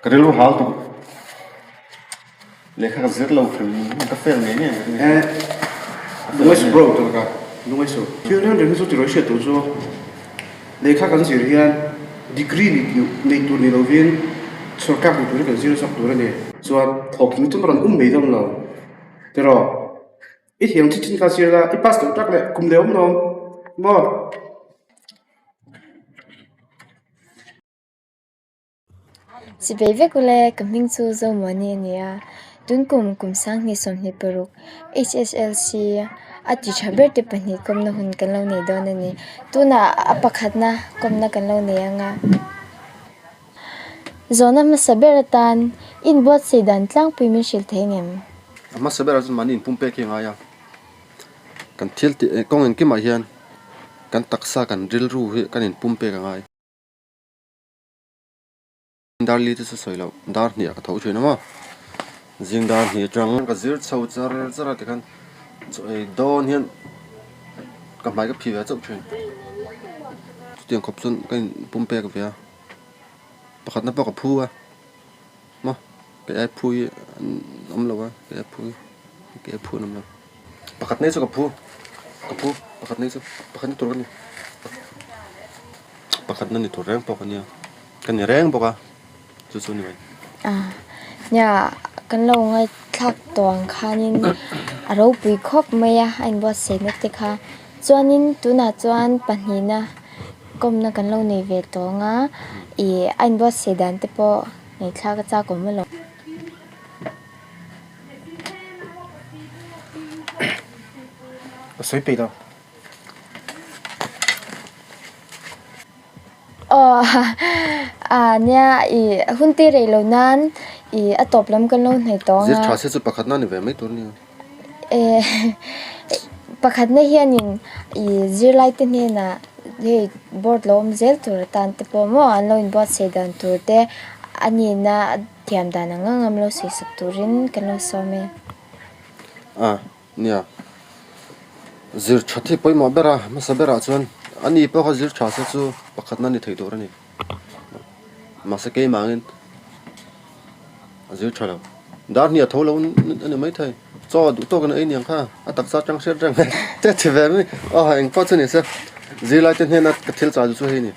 Ka rilru hal tuk. Lehkha ka zir lo hrim ka fail ngei ngei ang. Eh, lungai su bro tawh ka lungai su. Thil reng reng hi chu tirawi hriat tur chu lehkha kan zir hian degree nei tur ni lovin sorkar ni turin kan zir zawk tur a ni. Chuan thawk chu rawn um mai dawn lo tiraw. I thiam chin chin kha zir la, i pass loh tak leh kum leh awm lo maw? Chibei vek ule, ka hming chu Zomuani a ni a, tunkum kum 2026 HSLC a ti tha ber te pahnih kawmna hun kan lo nei dawn a ni. Tunah a pakhatna kawmna kan lo nei ang a. Zawhna hmasa ber atan inbuatsaih dan tlangpui min hrilh thei ngem? A hmasa berah chuan mahni inpumpek hi a ngai a, kan thil tih kawng engkimah hian kan taksa kan rilru hi kan inpumpek a ngai. Dar li te chu sawi loh dar hnih ah ka tho thin a maw zing dar hnih atang ka zir chho char char a tikhan chaw ei dawn hian ka hmai ka phi ve chauh thin chutiang khawp chuan ka in pum pek ve a pakhat na pawh ka phu a maw kei ai phu hi an awm lo a kei ai phu hi kei ai phu an awm lo pakhat nei chu ka phu ka phu pakhat nei chu pakhat na tur ka ni pakhat na ni tur reng pawh ka nia. Ka ni reng bawk a, chu chu ni mai. Ah, nia, kan lo ngaihthlak tawh ang khanin a ropui khawp mai a, a inbuatsaihna te kha. Chuanin tunah chuan pahnihna kawmna kan lo nei ve tawh ang a, ih a inbuatsaih dan te pawh ngaihthlak a chak awm alawm. Ka sawi peih lo. Aw a nia i hun te rei lo nan i a tawp lam kan lo hnaih tawh ang a. Zir tha se chu pakhat na ni ve mai tur nia. E pakhat na hianin i zirlai te hnenah hei board lo awm zel tur atan te pawh maw an lo inbuatsaih dan tur te a nihna thiam dan ang ang an lo sawisak turin kan lo sawm e. A. Nia, zir that hi pawimawh ber a, hmasa berah chuan a ni pawh kha zir tha se chu pakhatna ni thei tur a ni. Mahse keimahangin a zir tha lo. Dar hnih a tho lo a ni maithei. Chaw duh tawkin a ei niang kha, a taksa atang hriat reng mai te ti ve mai. Aw eng pawh chu ni se, zirlai te hnena ka thil chah chu hei a ni.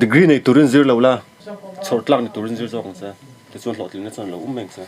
Degree nei turin zir lo la, chhawr tlak ni turin zir zawk ang che, tichuan hlawhtlinna chuan lo um reng che.